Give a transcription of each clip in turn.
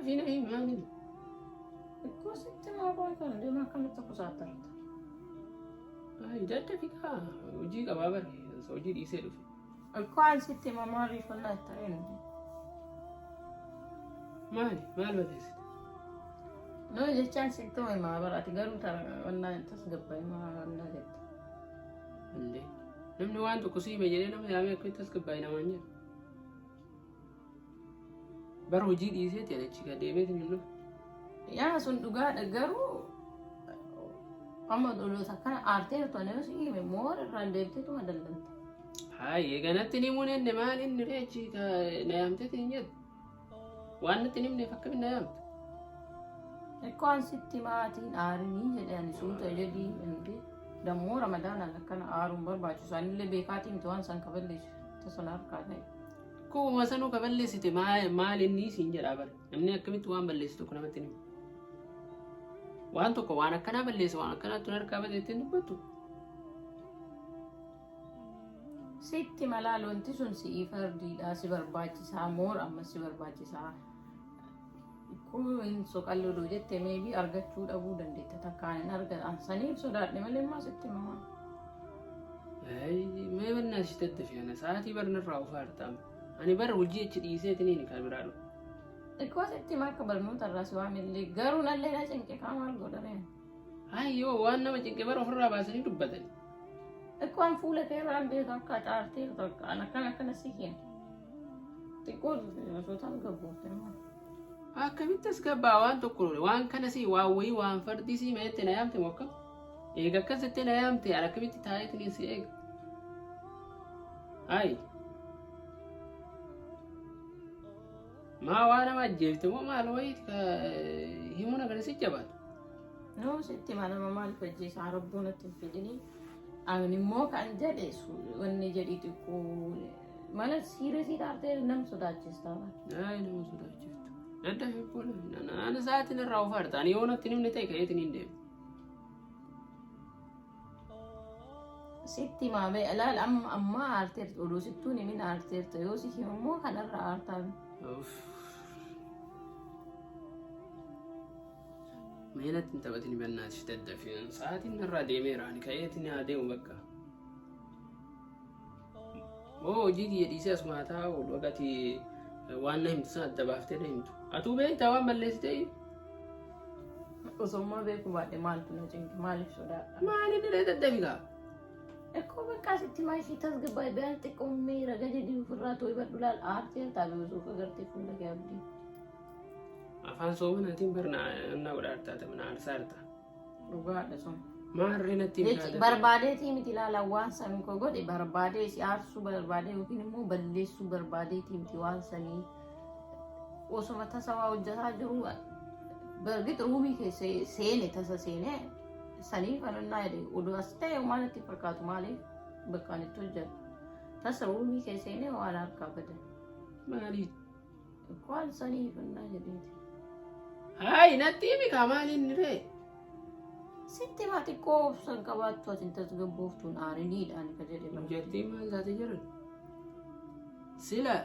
Daddafii na himi maali? Ikkoo sitti maa qoy kana deemaa akkamitti kusaattarta? Ay daddafii kaa hojii qabaa bare hojii dhiisee dhufe. Ikkoo an sitti hima maaliif wallaa itti ta'een? Maali maal balleessite? No jechaan sitti himaa bara ati garuu wannaa tasgabbaa'e maa wannaa jetta. Indee namni waan tokko si hime jedhee nama yaamee akkamitti tasgabbaa'e namaan jedha. Bara hojii dhiiseeti ani achi kan deemeetiin hin dhufe. Yaa sun dhugaadha garuu amma dhaloota akkana aartee jirtu ani yoo si hime moora irraan deebiteetuma dallanta. Hayi egaa natti ni himuun enne maal inni ree achi ka na yaamteeti hin jettu. Waan natti hin himneef akkamiin na yaamta? Ekkoo an sitti maatiin aarinii jedhe ani suuta jedhii inni dammoo ramadaanaan akkana aaruun barbaachisu anillee beekaatii miti waan san kaballeessu tasana harkaa ta'e. Akkuma sanuu ka balleessite maal inni siin jedhaa bara. Namni akkamitti waan balleessu tokko namatti hin himu. Waan tokko waan akkanaa balleessa waan akkanaatti harkaa bade ittiin dubbattu. Sitti malaa wanti sun si'ii fardiidha si barbaachisaa moor amma si barbaachisaa. Kun soqalloo jette meebii argachuu dhabuu dandeetta takkaan hin argatan saniif sodaadhe malee immoo sitti himamaa. Mee bannaa si daddafi ana sa'aatii barnarraa of aartaama. Ani bara hojii achi dhiiseetiniin kan biraa dhufe. Xiqqoo sitti hima akka barnoota irraa si waamillee garuu nallee na cinqe kaa maal godhareen. Hayyoo waan nama cinqe bara ofirraa baasanii dubbatan. Xiqqoo an fuula kee irraan beeku akka xaartee tokko an akkana akkana si kenna. Xiqqoo osoo tasgabboofte maal. Akkamitti as gabbaa waan tokko waan kana si waan wayii waan fardii si meette na yaamte moo akkam? Eega akkas jettee na yaamte an akkamitti taa'eetiin si eega? Hayi. Maa waa nama ajjeefte moo maal wayiiti ka himuun akkana si jabaatu? No sitti hima nama maaliif ajjeesaa rabbuun natti hin fidini. Ani immoo kan jedhe wanni jedhi xiqqoo mana siirasii taatee nam sodaachista. Ay nama sodaachiftu. Daddafi bola. Ana sa'aatiin irraa of aarta. Ani yoo natti himne ta'e ka'eetiin hin deemu. Sitti himaa bee ilaal amma amma aarteerta oduu sittuun himin aarteerta yoo si himu immoo kanarra aartaa. Uff. Mee natti hin taphatin bannaatis daddafi. Sa'aatiin narraa deemeera. Ani ka'eetiin haa deemu bakka. Moo hojii kiyya dhiisee asuma haa taa'u oolu akka ati waan na himtu sana adda baaftee na himtu. Atuu beektaa waan balleessitee Osoo beeku baadhe maaltu na cinqe maaliif sodaadha? Maal inni dhee daddafi kaa? Ekkoo bakka asitti maa ishii tasgabbaa'e biyaan xiqqoo miira gadi ofirraa too'ibadhu laal aartee taabee osoo agartee fuula kee abdii. Afaan soomanaatiin bar na godha artaa na aarsaa arta. Dhugaadha sun. Maarree natti hin Jechi taate. barbaadeetii miti ilaala waan san ko godhe barbaadee si aarsuu barbaadee yookiin immoo balleessuu barbaadeetii miti waan sanii osuma tasa waa hojjetaa jiru bargit ruumii keessa seene tasa seene sanii fanannaa jedhe oduu as ta'e waan itti fakkaatu maaliif bakkaan itti hojjetu tasa ruumii keessa seene waan harkaa badan. Maaliif? Waan sanii fannaa jedheeti. Hayi natti himi kaa maaliin ree? Sitti maa xiqqoo obsan qabaattu ati hin tasgabbooftuun aariniidhaan ka jedhe bara. Mucattiin maal taate jiran? Sila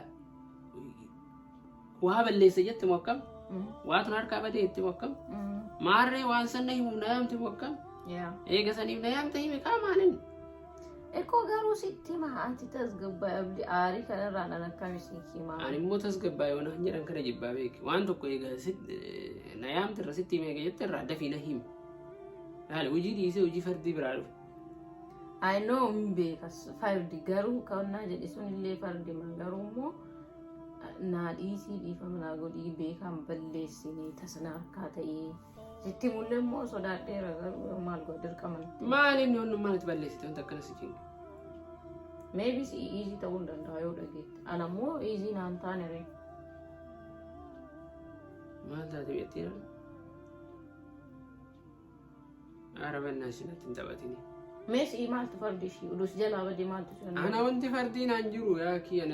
waa balleessa jette moo akkam? Waa tun harkaa badee jette moo akkam? Maarree waan san na himuuf na yaamte moo akkam? Yaa. Eega saniif na yaamte himi kaa maaliin? Ekoo garuu sitti himaa ati tasgabbaa'e abdi aarii kanarraan an akkami si himaa. Ani immoo tasgabbaa'e waan jedhan kana jibbaa beeki. Waan tokko eega na yaamte irra sitti hime eega jette irraa dafii na himi. Laali hojii dhiisee hojii fardii biraa dhufe. I know hin beeka fardi garuu kannaa jedhe sunillee fardi ma garuu immoo naa dhiisii dhiifama naa godhii beekaan balleessinee tasna harkaa ta'ee Sitti mul'e immoo sodaadheera garuu maal godha dirqama natti. Maali inni onnummaan itti balleessite wanta akkana si cinqe? Maybe si easy ta'uu hin danda'a yoo dhageette. Ana immoo easy naan taane ree. Maal taate beektii nama? Aara bannaa isin natti hin taphatini. Mee si'ii maaltu fardi ishii oduu si jalaa badee maaltu si Ana wanti fardii naan jiru yaa kiyya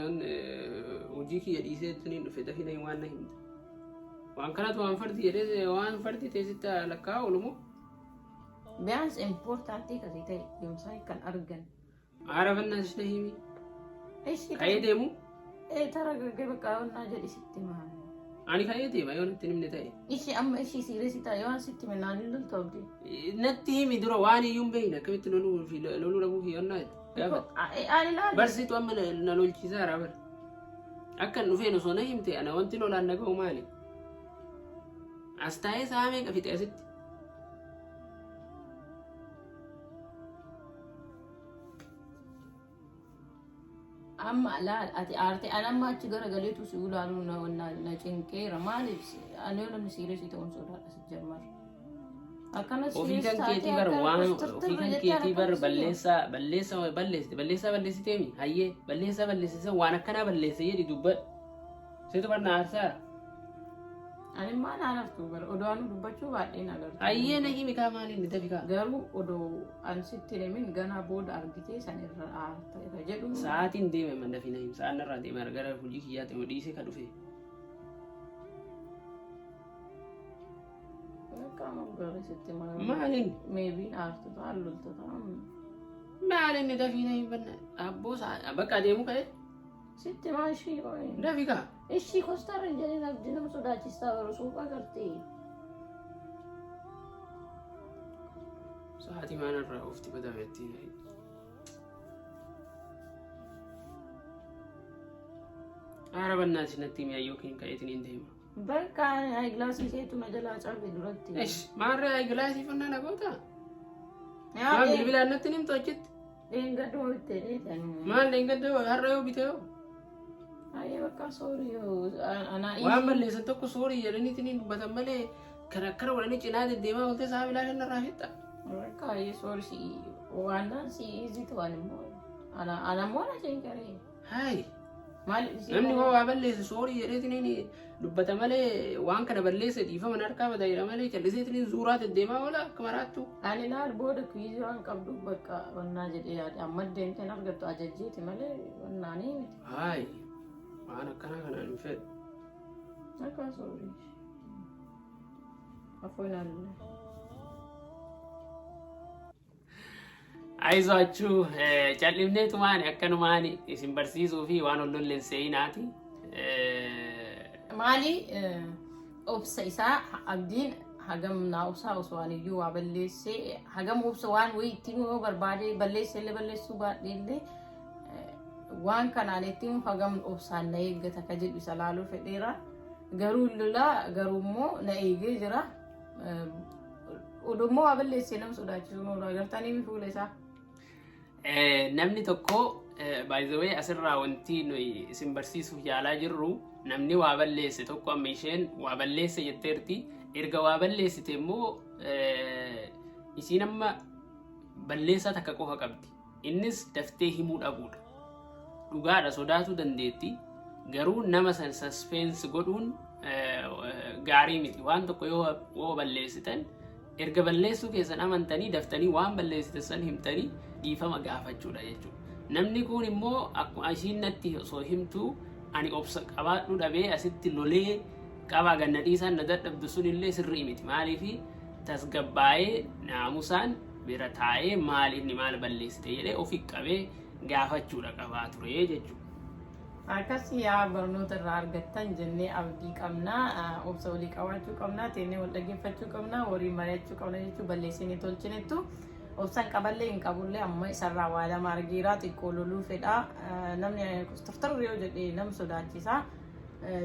hojii kiyya dhiisee tuniin dhufe dafii na waan na himte. Waan kanatu waan fardi jedhee waan fardi ta'e sitti lakkaa'aa oolu moo? Biyyaans importantii kasii ta'e yoomsaa kan argan. Aara bannaa si himi. Ishi Ka'ee deemu ee tara gaggee bakka onnaa jedhi sitti maal. Ani ka'ee deema yoo natti hin himne ta'e. Ishii amma ishii serious ta'a yoo an sitti hime naan hin loltu abdii. Natti himi dura waan iyyuu hin beekne akkamitti loluu fi loluu dhabuu fi yonnaa gaafa. Ani laal. Barsiitu amma na lolchiisaa jira bara. Akka hin dhufeen osoo na himte ana wanti lolaan na ga'u maali? As taa'ee sa'a meeqa fixe asitti? Amma laal ati aarte an amma achi garagaleetu si ulaaluu na na na cinqeera maaliif ani yoo namni serious ta'uun sodaadha si jammar. Akkana Ofii serious kan taatee keetii bar akkana waan ofii kostartarra kan jettee keetii bar akkana si balleessaa balleessa balleessite balleessaa balleessiteemi hayyee balleessaa balleessite waan akkanaa balleesse jedhi dubbadhu. Situ bar na aarsaara. Ani maal naan artu bara odoo anu dubbachuu baadheen agartu. Hayyee na himi kaa maaliin ni dafi kaa. Garuu odoo an sitti hin himin ganaa booda argitee san irra aarta irra jedhu. Sa'aatiin deeme man dafi na himi sa'aan narraa deema gara hojii kiyyaatti immoo dhiisee ka dhufe. Qaama gaarii sitti himaa. Maaliin? Maybe aartu ta'a loltu ta'a. Maaliin ni dafii na hin banna abboo sa'a bakka adeemu ka'e. Sitti himaa ishii qoyi. Dafi kaa. Ishii kostarra hin jedhin abdii nama sodaachistaa bara suuqaa gartee. Sa'aatii maal irraa oofti badametti. Aara bannaati natti himi yookiin ka'eetiin hin deema. Bakka ayigilaasii isheetu na jalaa cabe duratti. Esh maarree ayigilaasii fannaa na goota? Maal bilbilaan natti hin himtu achitti? Dheengadduma bittee dheetan. Maal dheengadda har'a yoo bite yoo? Ayyee bakka sorry yoo anaa Waan balleessan tokko sorry jedhaniitiin hin dubbatan malee kan akkana godhanii cinaa deddeemaa oolte sa'a bilaa shan irraa fixxa. Bakka ayyee sorry si waan naan si easy ta'an immoo ana ana immoo na cinqaree. Hayi. Maal isii Namni hoo waa balleesse sorry jedheetiin dubbata malee waan kana balleesse dhiifama na harkaa bada jedha malee calliseetiin zuuraa deddeemaa oola akka maraattu. Ani laal booda quiz waan qabdu bakka wannaa jedhee yaade amma deemteen argattu ajajjeeti malee wannaanii miti. Hayi. Waan akkanaa kanaan hin fedhu. Akka sorry. Afoo ilaalle. Ayizwaachuu cal'ifneetumaan akkanumaan isin barsiisuu fi waan ol lolleen seeyinaati. Maali obsa isaa abdiin hagam naa obsaa osoo ani iyyuu waa balleessee hagam obsa waan wayii itti himuu yoo barbaade balleessee illee balleessuu baadhee illee waan kanaan itti himu hagam obsaan na eeggata ka jedhu isa laaluu fedheera. Garuu lolaa garuu immoo na eegee jira. Odummoo waa balleessee nama sodaachisuu nu agartanii fuula isaa. Namni tokko by the way asirraa wanti nuyi isin barsiisuuf yaalaa jirru namni waa balleesse tokko amma isheen waa balleesse jetteerti. Erga waa balleessite immoo isiin amma balleessaa takka qofa qabdi. Innis daftee himuu dhabuudha. Dhugaadha sodaatuu dandeetti. Garuu nama san suspense godhuun gaarii miti. Waan tokko yoo balleessitan erga balleessuu keessan amantanii daftanii waan balleessitan san himtanii dhiifama gaafachuudha jechuudha. Namni kun immoo akkuma ishiin natti osoo himtuu ani obsa qabaadhu dhabee asitti lolee qabaa ganna dhiisaan na dadhabdu sun illee sirrii miti. Maaliif tasgabbaa'ee naamusaan bira taa'ee maal inni maal balleessite jedhee ofi qabee gaafachuudha qabaa ture jechuudha. Akkas yaa barnoota irraa argattan jennee abdii qabna. Obsa walii qabaachuu qabna. Teennee wal dhaggeeffachuu qabna. Waliin mari'achuu qabna jechuun balleessinee tolchinettu. Obsan qaballee hin qabullee amma isarraa waa lama argeera. Xiqqoo loluu fedha. Namni kostartar yoo jedhee nama sodaachisa.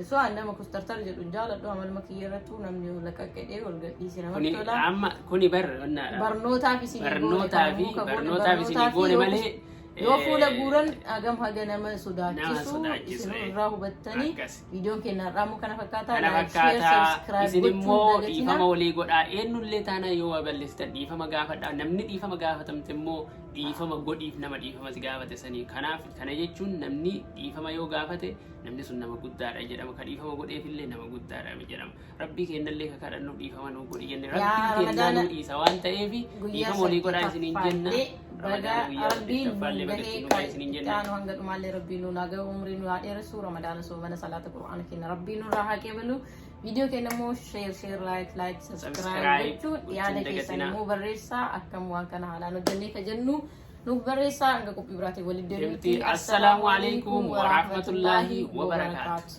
So an nama kostartar jedhu hin jaaladhu. Amaluma kiyya irrattuu namni laqaqqedhee wal gadhiise namatti Kuni tola. amma kuni bar wannaadha. Barnootaaf isin Barnootaa fi isinii goone malee yoo fuula guuran hagam haga nama sodaachisu sodaachisu, isin irraa hubattanii Akkas. Viidiyoon keenya har'aa immoo kana fakkaataa. Kana Like, share, fakkaataa subscribe isin gochuun immoo dagatinaa. dhiifama walii godhaa eenyullee taana yoo waa balleessitan dhiifama gaafadhaa namni dhiifama gaafatamte immoo dhiifama godhiif nama dhiifama si gaafate sanii kanaaf kana jechuun namni dhiifama yoo gaafate namni sun nama guddaadha jedhama ka dhiifama godheefillee nama guddaadha jedhama rabbii kennallee ka kadhannu dhiifama nuu godhi jenne Yaa rabbii kennaa Ramadaana nuu dhiisa waan ta'eef guyyaa dhiifama walii godhaa isiniin jenna saddeettaffaallee baga Ramadaana guyyaa rabbiin nu saddeettaffaallee baga gahee ittiin nu kan gahe isiniin itti jenna. aanu hanga dhumaallee rabbiin nu haa gahu umrii nu haa dheeressu ramadaana soomana salaata qur'aana keenya rabbiin nurraa haa qeebalu viidiyoo keenya immoo share share like like subscribe Subscribe gochuun gochuun yaada keessan dagatinaa. immoo barreessaa akkam waan kana haalaan hojjennee ka jennu nuuf barreessaa hanga qophii biraatiin walitti Deemti. Assalaamu alaikum warahmatullaahi wabarakaatu.